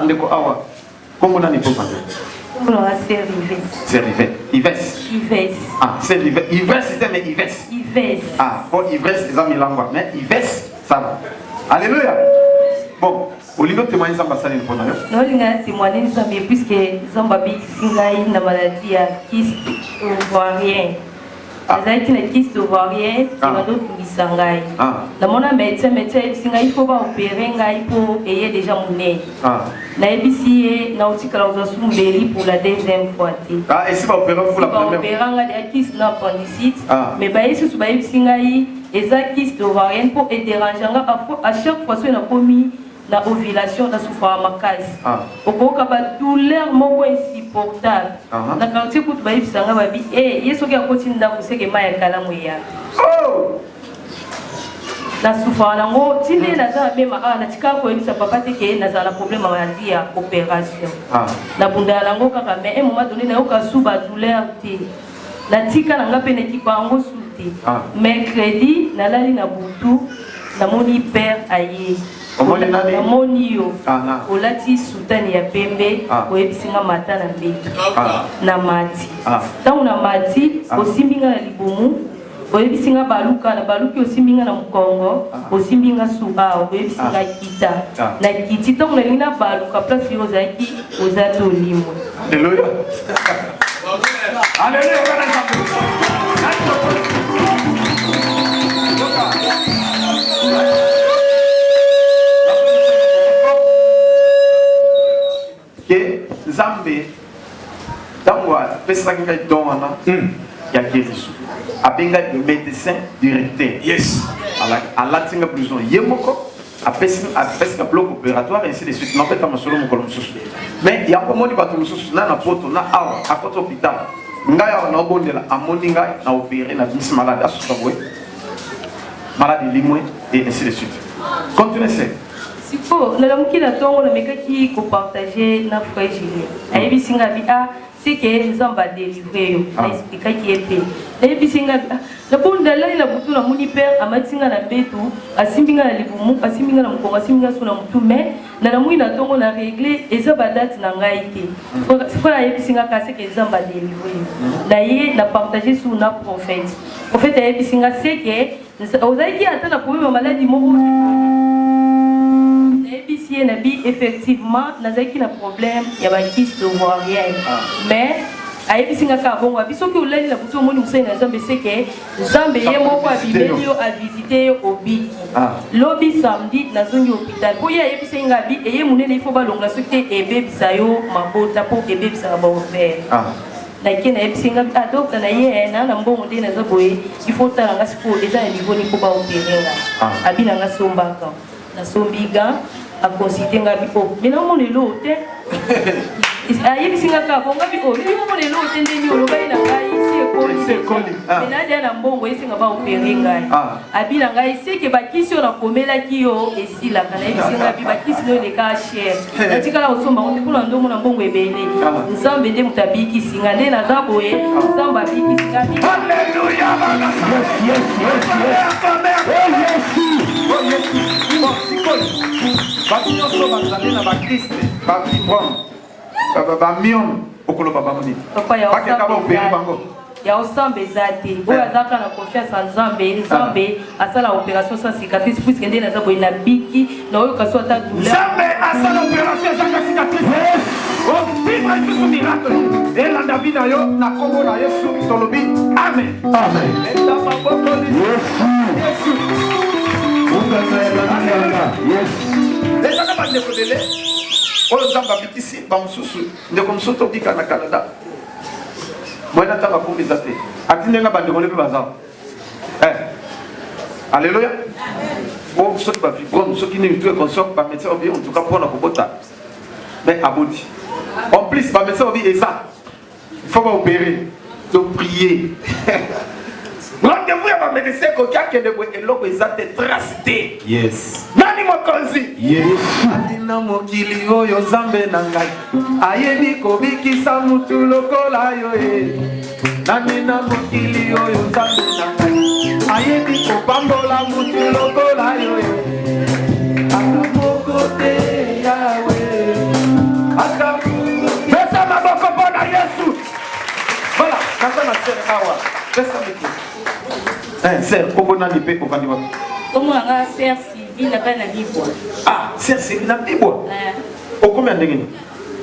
na ndeko awa. Kombo nani mpo pardon? Kombo na nga Sœur Yves. Sœur Yves. Yves. Yves. Ah, Sœur Yves. Yves te mais Yves. Yves. Ah, po Yves eza milangwa mais Yves ça va. Alléluia. Bon, olingi otémoigne Nzambe asali mpo na yo? Naolinga na témoigne Nzambe puisque Nzambe abikisi ngai na maladie ya kyste ovarien. Ah. Nazalaki na kyste ovarien Ah. ebanda otungisa ngai. Ah. Namona médecin, médecin ayebisi ngai il faut baopere ngai mpo eye déjà monene. Ah. Nayebisi ye naotikala kozwa su mbeli pour la deuxième fois te. Ah, esi baopere pour la première. Baopera ngai deja kyste na appendicite. Ah. Mais baye susu bayebisi ngai eza kyste ovarienne mpo ederange nga à chaque fois soki nakomi na ovulation nasufraka makasi. Ah. Okoyoka ba douleur moko insupportable. Ah. Na quartier kutu bayebisa nga babi e ye soki akoti ndako seke mai ya kalamu eyaka. Oh! Nasufraka nango ti nde naza na mema awa natikaka koyebisa papa te ke nazala na problème ya maladie ya opération. Ah. Nabundaka nango kaka mais un moment donné nayoka su ba douleur te. Natika na nga mpe nakipa yango su te. Ah. Mercredi nalali na butu namoni père aye. Omoni nani? Namoni yo. Ah, ah. Olati soutane ya pembe, Ah. oyebisi nga mata na mbeto. Ah. Na mati. Ah. Ntango na mati, Ah. osimbi nga na libumu, oyebisi nga baluka, na baluki osimbi nga na mokongo, Ah. osimbi nga su awa, oyebisi Ah. nga kita. Ah. Na kiti, ntango nalingi na baluka place yo ozalaki, oza te olimwe. Alléluia. Alléluia. Bana Nzambe. Ke Nzambe ntango apesaki ngai don wana ya guérison, abengaki médecin directeur. Yes. Alati nga blouson ye moko, apesi apesi nga bloc opératoire, ainsi de suite. Nabeta masolo mokolo mosusu. Mais yango omoni bato mosusu na na poto na awa akoti hôpital, ngai awa naobondela, amoni ngai na opéré, na bimisi malade, asuka boye, malade elimwe et ainsi de suite. Continue c'est Sikoyo nalamuki na ntongo, namekaki kopartage na frère Julien, ayebisi nga bi ah c'est que Nzambe adelivre yo. Ah. Naexplikaki ye mpe nayebisi nga bi ah nabonda alali na butu, namoni père amatisi nga na mbetu, asimbi nga na libumu, asimbi nga na mokongo, asimbi nga so na motu. Mais nalamuki na ntongo na réglé eza badate na ngai te. Frère ayebisi nga ka c'est que Nzambe adelivre yo. Na ye na partage sur na prophète, prophète ayebisi nga c'est que ozalaki ata na problème ya maladie moko. Nayebisi ye na bi effectivement nazalaki na problème ya bakyste ovarienne. Ah. Mais ayebisi nga kaka bongo, abi soki olali na butu omoni mosali na Nzambe, seke Nzambe ye moko abimeli yo, avisite yo, obiki. Ah. Lobi samedi nazongi hôpital mpo ye ayebisaki nga abi eye monene, ifo balongola soki te ebebisa yo mabota mpo ebebisaka baovaire. Ah. Nake nayebisi nga ah docteur na ye na na mbongo nde naza boye, il faut tala nga sikoyo eza na niveau nini mpo baopere nga. Ah. Abi na nga sombaka, nasombi ga, aconsulte nga bi oh mais naomona eloo te. Ayebisi nga kaka bonga bi oh mais omona eloo te ndeni olobaki na ngai si ekoli. Si ekoli, ah. Mais nadia na mbongo esenga baopere ngai. Ah. Abi na ngai seke bakisi oyo nakomelaki yo esilaka. Nayebisi ngai bi bakisi no eleka cher, natikala kosomba ngo te mpona ndomona mbongo ebele. Ah. Nzambe nde moto abikisi nga nde naza boye, Nzambe abikisi nga bi. Alléluia. Bana Yes, yes, yes, yes. Oh, yes. Oh, Yesu. Bon, sikoyo bato nyonso bazali na bakyste, bafibrome, bamyome, okoloba bango nini? Papa ya Bakeka osamba baopere eza bango. te. Ya osamba eza te. Oyo azalaka na confiance ya Nzambe, Nzambe asala opération sans cicatrice puisque nde naza boye nabiki, naoyoka so ata douleur. Nzambe asala opération ezanga cicatrice, ovivre lisusu miracle elanda vi na yo na nkombo na Yesu tolobi amen. Amen. Eta maboko lisusu. Yesu. Unganga ya banganga. Yes. Ezaka bandeko ebele oyo Nzambe abikisi bamosusu. Ndeko mosusu tobika na Canada moye na ntango akumbi eza te, atindi nga bandeko nde mpe baza. Eh. Alleluya. Po soki bafibrome, soki nini, tout et consort, bamédecin babi en tout cas mpona kobota, mais aboti. En plus bamédecin babi eza il faut baopérer, to prier, rendez-vous ya bamédecin ekoki, akende boye eloko eza te, trace te. Yes. Nani mokonzi? Yesu. Ati na mokili oyo Nzambe na ngai ayebi kobikisa mutu lokola yo e. Nani na mokili oyo Nzambe na ngai ayebi kopambola mutu lokola yo e. Ata moko te, Yawe. awa. Pesa micro. Eh, sœur, kombo nani mpe ovandi wapi? Kombo na nga sœur Sylvie na na Bibwa. Ah, sœur Sylvie na Bibwa. Eh. Okomi ya ndenge nini?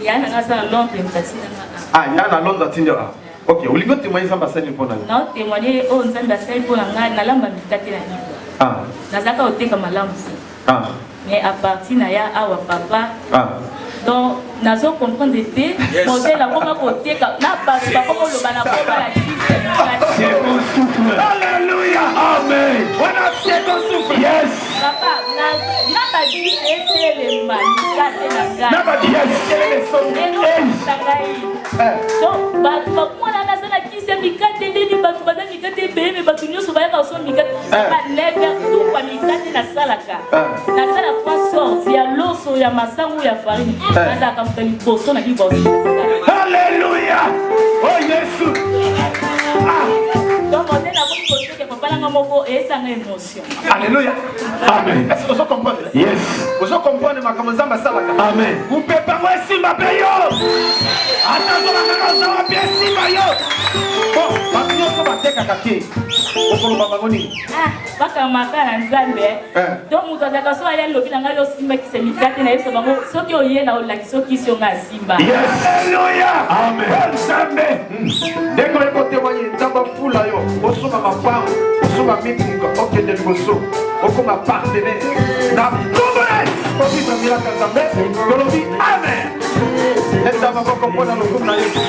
Ya na nga aza na Londres moto atinda nga. Ah, ya na Londres atindi ah. Ok, olingi otémoigner Nzambe asali mpo na yo? Na témoigner oyo Nzambe asali mpo na ngai, nalamba mikate na Bibwa. Ah. Nazalaka koteka malamu te. Ah. Mais à partir na ya awa papa. Ah. Donc nazo comprendre te modèle akoma koteka na bato bakoma koloba na koma na Second souffle. Alléluia. Amen. Wana second souffle. Yes. Papa, na badisi etelema mikate na ngai. Na badisi etelema esongi. Elokisa ngai. Donc bato bakomona naza na kisi ya mikate ndeni bato baza mikate ebele me bato nyonso bayaka kosomba mikate ba 9 heures tupa mikate nasalaka nasala trois sortes ya loso ya masangu ya farine nazalaka moto ya liboso na liboso. Alléluia. Oh Yesu. Ah. Donc modèle akomi koteka papa nanga moko eyesanga émotion. Alléluia. Amen. Est-ce que ozo comprendre? Yes. Ozo comprendre makambo Nzambe asalaka? Amen. Mupepe yango esimba mpe yo. Ata ozolakaka oza wapi esimba yo. Bon, bato nyonso batekaka te. Okoloba bango nini? Ah, bakamaka na Nzambe. Eh. Donc moto azalaka so aya lobi na ngai osimbakisa mikate na yeso bango soki oye na olakisa okisi yo ngai asimba. Yes. Alléluia. Amen. Nzambe. Ndenge oye kotemoigne Nzambe afula yo osomba mapango osomba mituka okende liboso okoma partenaire na nkombo na Yesu ovivre miracle Nzambe tolobi amen. Eta maboko mpo na lokumu na Yesu.